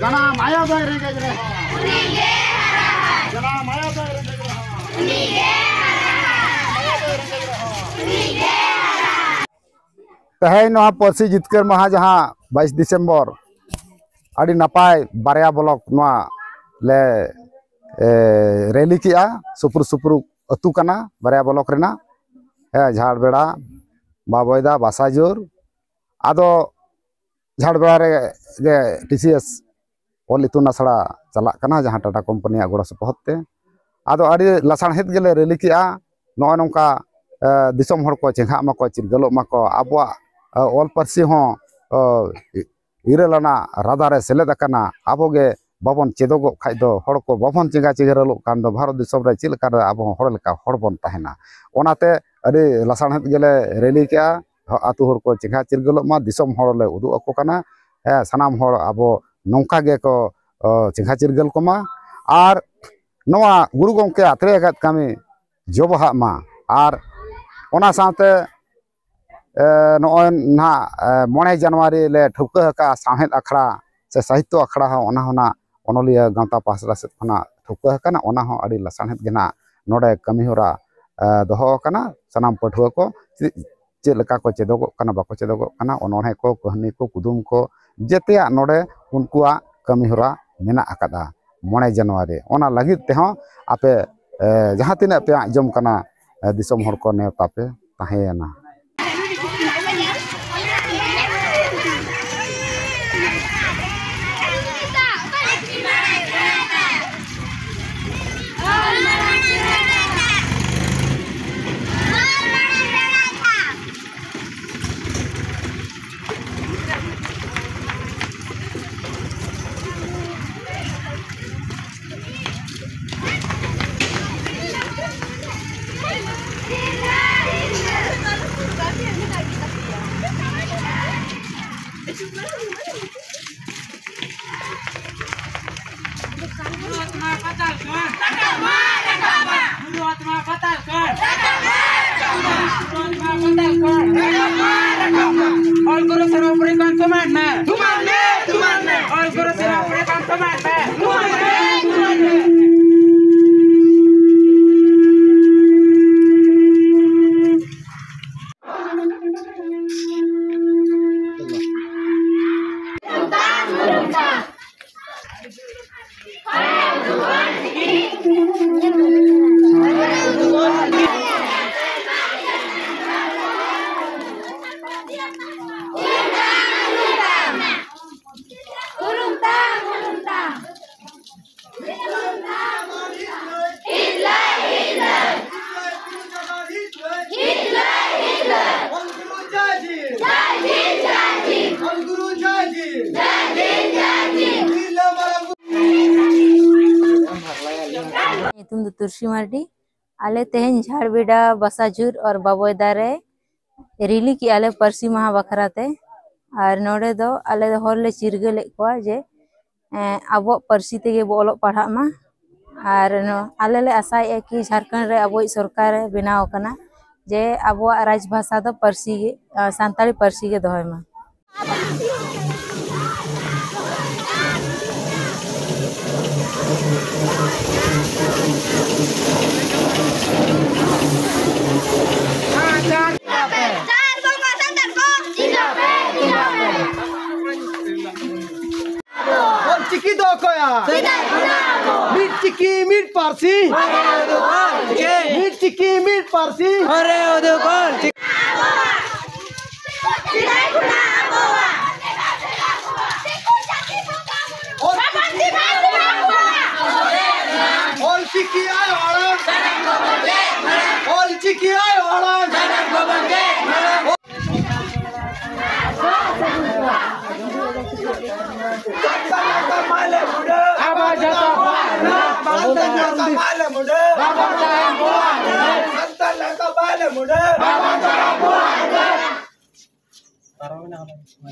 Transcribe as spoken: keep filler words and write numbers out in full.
ᱡᱟᱱᱟᱢ ᱟᱭᱳ ᱫᱚᱭ ᱨᱮᱸᱜᱮᱡ ᱨᱮᱦᱚᱸ᱾ ᱡᱟᱱᱟᱢ ᱟᱭᱳ ᱫᱚᱭ ᱨᱮᱸᱜᱮᱡ ᱨᱮᱦᱚᱸ᱾ ᱛᱮᱦᱮᱧ ᱱᱚᱣᱟ ᱯᱟᱹᱨᱥᱤ ᱡᱤᱛᱠᱟᱹᱨ ᱢᱟᱦᱟ, ᱡᱟᱦᱟᱸ ᱵᱟᱭᱤᱥ ᱰᱤᱥᱮᱢᱵᱚᱨ, ᱟᱹᱰᱤ ᱱᱟᱯᱟᱭ ᱵᱟᱨᱭᱟ ᱵᱞᱚᱠ ᱱᱚᱣᱟ ᱞᱮ, ᱮ, ᱨᱮᱞᱤ ᱠᱮᱜᱼᱟ᱾ ᱥᱩᱯᱩᱨ ᱥᱩᱯᱩᱨ ᱟᱹᱛᱩ ᱠᱟᱱᱟ ᱵᱟᱨᱭᱟ ᱵᱞᱚᱠ ᱨᱮᱱᱟᱜ, ᱦᱮᱸ, ᱡᱷᱟᱲᱵᱮᱲᱟ, ᱵᱟᱵᱚᱭᱫᱟ, ᱵᱟᱥᱟᱡᱳᱨ᱾ ᱟᱫᱚ ᱡᱷᱟᱲᱵᱮᱲᱟ ᱨᱮ ᱜᱮ ᱴᱤ ᱥᱤ ᱮᱥ ᱚᱞ ᱤᱛᱩᱱ ᱟᱥᱲᱟ ᱪᱟᱞᱟᱜ ᱠᱟᱱᱟ, ᱡᱟᱦᱟᱸ ᱴᱟᱴᱟ ᱠᱳᱢᱯᱟᱱᱤᱭᱟᱜ ᱜᱚᱲᱚ ᱥᱚᱯᱚᱦᱚᱫ ᱛᱮ᱾ ᱟᱫᱚ ᱟᱹᱰᱤ ᱞᱟᱥᱟᱲᱦᱮᱫ ᱜᱮᱞᱮ ᱨᱮᱞᱤ ᱠᱮᱜᱼᱟ᱾ ᱱᱚᱜᱼᱚᱭ ᱱᱚᱝᱠᱟ, ᱮ, ᱫᱤᱥᱚᱢ ᱦᱚᱲ ᱠᱚ ᱪᱮᱸᱜᱷᱟᱜ ᱢᱟᱠᱚ, ᱪᱤᱨᱜᱟᱹᱞᱚᱜ ᱢᱟᱠᱚ, ᱟᱵᱚᱣᱟᱜ, ᱮ, ᱚᱞ ᱯᱟᱹᱨᱥᱤ ᱦᱚᱸ, ᱮ, ᱤᱨᱟᱹᱞ ᱟᱱᱟᱜ ᱨᱟᱫᱟ ᱨᱮ ᱥᱮᱞᱮᱫ ᱟᱠᱟᱱᱟ᱾ ᱟᱵᱚ ᱜᱮ ᱵᱟᱵᱚᱱ ᱪᱮᱫᱚᱜᱚᱜ ᱠᱷᱟᱡ ᱫᱚ, ᱦᱚᱲ ᱠᱚ ᱵᱟᱵᱚᱱ ᱪᱮᱸᱜᱷᱟ ᱪᱤᱨᱜᱟᱹᱞᱚᱜ ᱠᱷᱟᱱ ᱫᱚ, ᱵᱷᱟᱨᱚᱛ ᱫᱤᱥᱚᱢ ᱨᱮ ᱪᱮᱫ ᱞᱮᱠᱟ ᱨᱮ ᱟᱵᱚ ᱦᱚᱸ ᱦᱚᱲ ᱞᱮᱠᱟ ᱦᱚᱲ ᱵᱚᱱ ᱛᱟᱦᱮᱱᱟ? ᱚᱱᱟᱛᱮ ᱟᱹᱰᱤ ᱞᱟᱥᱟᱲᱦᱮᱫ ᱜᱮᱞᱮ ᱨᱮᱞᱤ ᱠᱮᱜᱼᱟ᱾ ᱟᱹᱛᱩ ᱦᱚᱲ ᱠᱚ ᱪᱮᱸᱜᱷᱟ ᱪᱤᱨᱜᱟᱹᱞᱚᱜ ᱢᱟ, ᱫᱤᱥᱚᱢ ᱦᱚᱲ ᱞᱮ ᱩᱫᱩᱜ ᱟᱠᱚ ᱠᱟᱱᱟ᱾ ᱦᱮᱸ, ᱥᱟᱱᱟᱢ ᱦᱚᱲ ᱟᱵᱚ ᱱᱚᱝᱠᱟ ᱜᱮᱠᱚ, ᱚ, ᱪᱮᱸᱜᱷᱟ ᱪᱤᱨᱜᱟᱹᱞ ᱠᱚᱢᱟ᱾ ᱟᱨ ᱱᱚᱣᱟ ᱜᱩᱨᱩ ᱜᱚᱢᱠᱮ ᱟᱛᱨᱮ ᱟᱠᱟᱫ ᱠᱟᱹᱢᱤ ᱡᱚᱵᱟᱦᱟᱜ ᱢᱟ᱾ ᱟᱨ ᱚᱱᱟ ᱥᱟᱶᱛᱮ, ᱮ, ᱱᱚᱜᱼᱚᱭ ᱱᱟᱦᱟᱜ, ᱮ, ᱢᱚᱬᱮ ᱡᱟᱱᱩᱣᱟᱨᱤ ᱞᱮ ᱴᱷᱟᱹᱣᱠᱟᱹ ᱟᱠᱟᱫᱼᱟ ᱥᱟᱶᱦᱮᱫ ᱟᱠᱷᱲᱟ ᱥᱮ ᱥᱟᱦᱤᱛᱛᱚ ᱟᱠᱷᱲᱟ ᱦᱚᱸ, ᱚᱱᱟ ᱦᱚᱸ ᱱᱟᱜ ᱚᱱᱚᱞᱤᱭᱟᱹ ᱜᱟᱶᱛᱟ ᱯᱟᱥᱴᱟ ᱥᱮᱫ ᱠᱷᱚᱱᱟᱜ ᱴᱷᱟᱹᱣᱠᱟᱹ ᱟᱠᱟᱱᱟ᱾ ᱚᱱᱟ ᱦᱚᱸ ᱟᱹᱰᱤ ᱞᱟᱥᱟᱲᱦᱮᱫ ᱜᱮ ᱱᱟᱜ ᱱᱚᱰᱮ ᱠᱟᱹᱢᱤ ᱦᱚᱨᱟ, ᱮ, ᱫᱚᱦᱚ ᱟᱠᱟᱱᱟ᱾ ᱥᱟᱱᱟᱢ ᱯᱟᱹᱴᱷᱩᱣᱟᱹ ᱠᱚ ᱪᱮᱫ, ᱪᱮᱫ ᱞᱮᱠᱟ ᱠᱚ ᱪᱮᱫᱚᱜᱚᱜ ᱠᱟᱱᱟ, ᱵᱟᱠᱚ ᱪᱮᱫᱚᱜᱚᱜ ᱠᱟᱱᱟ, ᱚᱱᱚᱬᱦᱮ ᱠᱚ, ᱠᱟᱹᱦᱱᱤ ᱠᱚ, ᱠᱩᱫᱩᱢ ᱠᱚ, ᱡᱮᱛᱮᱭᱟᱜ ᱱᱚᱰᱮ ᱩᱱᱠᱩᱣᱟᱜ ᱠᱟᱹᱢᱤ ᱦᱚᱨᱟ ᱢᱮᱱᱟᱜ ᱟᱠᱟᱫᱼᱟ ᱢᱚᱬᱮ ᱡᱟᱱᱩᱣᱟᱨᱤ᱾ ᱚᱱᱟ ᱞᱟᱹᱜᱤᱫ ᱛᱮᱦᱚᱸ ᱟᱯᱮ, ᱮ, ᱡᱟᱦᱟᱸ ᱛᱤᱱᱟᱹᱜ ᱯᱮ ᱟᱸᱡᱚᱢ ᱠᱟᱱᱟ, ᱮ, ᱫᱤᱥᱚᱢ ᱦᱚᱲ ᱠᱚ ᱱᱮᱣᱛᱟ ᱯᱮ ᱛᱟᱦᱮᱸᱭᱮᱱᱟ᱾ ᱚᱞ ᱜᱩᱨᱩ ᱥᱚᱨᱵᱚᱯᱚᱨᱤ ᱠᱚ ᱮᱢ ᱠᱚᱢᱟ᱾ ᱛᱷᱩᱢᱟᱱ ᱢᱮ, ᱛᱷᱩᱢᱟᱱ ᱢᱮ᱾ ᱚᱞ ᱜᱩᱨᱩ ᱥᱤᱢᱟᱹ ᱯᱩᱨᱤ ᱵᱟᱝ ᱛᱷᱩᱢᱟᱱ ᱢᱮ᱾ ᱛᱷᱩᱢᱟᱱ ᱢᱮ, ᱛᱷᱩᱢᱟᱱ ᱢᱮ᱾ ᱧᱩᱛᱩᱢ ᱫᱚ ᱛᱩᱨᱥᱤ ᱢᱟᱨᱰᱤ᱾ ᱟᱞᱮ ᱛᱮᱦᱮᱧ ᱡᱷᱟᱲᱵᱮᱰᱟ ᱵᱟᱥᱟᱡᱷᱩᱨ ᱟᱨ ᱵᱟᱵᱚᱭᱫᱟ ᱨᱮ ᱨᱮᱞᱤ ᱠᱮᱜᱼᱟ ᱞᱮ ᱯᱟᱹᱨᱥᱤ ᱢᱟᱦᱟ ᱵᱟᱠᱷᱨᱟ ᱛᱮ᱾ ᱟᱨ ᱱᱚᱰᱮ ᱫᱚ ᱟᱞᱮ ᱫᱚ ᱦᱚᱲ ᱞᱮ ᱪᱤᱨᱜᱟᱹᱞᱮᱫ ᱠᱚᱣᱟ ᱡᱮ, ᱮᱸ, ᱟᱵᱚᱣᱟᱜ ᱯᱟᱹᱨᱥᱤ ᱛᱮᱜᱮ ᱵᱚ ᱚᱞᱚᱜ ᱯᱟᱲᱦᱟᱜ ᱢᱟ᱾ ᱟᱨ ᱱᱚ-, ᱟᱞᱮ ᱞᱮ ᱟᱥᱟᱭᱮᱫᱼᱟ ᱠᱤ ᱡᱷᱟᱲᱠᱷᱚᱸᱰ ᱨᱮ ᱟᱵᱚᱭᱤᱡ ᱥᱚᱨᱠᱟᱨᱮ ᱵᱮᱱᱟᱣ ᱟᱠᱟᱱᱟ, ᱡᱮ ᱟᱵᱚᱣᱟᱜ ᱨᱟᱡᱽ ᱵᱷᱟᱥᱟ ᱫᱚ ᱯᱟᱹᱨᱥᱤ ᱜᱮ, ᱟᱸ, ᱥᱟᱱᱛᱟᱲᱤ ᱯᱟᱹᱨᱥᱤ ᱜᱮ ᱫᱚᱦᱚᱭ ᱢᱟ᱾ ᱡᱟᱦᱮᱨ ᱵᱚᱸᱜᱟ ᱥᱟᱱᱛᱟᱲ ᱠᱚ ᱡᱤᱸᱫᱟᱵᱟᱫ, ᱡᱤᱸᱫᱟᱵᱟᱫ᱾ ᱚᱞ ᱪᱤᱠᱤ ᱫᱚ ᱚᱠᱚᱭᱟ? ᱢᱤᱫ ᱪᱤᱠᱤ, ᱢᱤᱫ ᱯᱟᱹᱨᱥᱤ᱾ ᱢᱤᱫ ᱪᱤᱠᱤ, ᱢᱤᱫ ᱯᱟᱹᱨᱥᱤ᱾ ᱦᱚᱨᱮ ᱩᱫᱩᱜ ᱚᱞ ᱪᱤᱠᱤ᱾ ᱚᱞ ᱪᱤᱠᱤ ᱟᱭᱳ ᱟᱲᱟᱝ᱾ ᱚᱞ ᱪᱤᱠᱤ ᱟᱭᱳ ᱟᱲᱟᱝ᱾ ᱟᱵᱚ ᱡᱚᱛᱚ ᱠᱚᱣᱟᱜ ᱨᱟᱹᱥᱠᱟᱹ ᱵᱟᱵᱚᱱ ᱛᱟᱦᱮᱱ ᱠᱚᱣᱟ᱾ ᱥᱟᱱᱛᱟᱲ ᱞᱮᱠᱟ ᱵᱟᱭ ᱞᱮ ᱢᱩᱰᱟᱹ᱾ ᱵᱟᱵᱚᱱ ᱛᱚᱨᱟᱣ ᱠᱚᱣᱟ᱾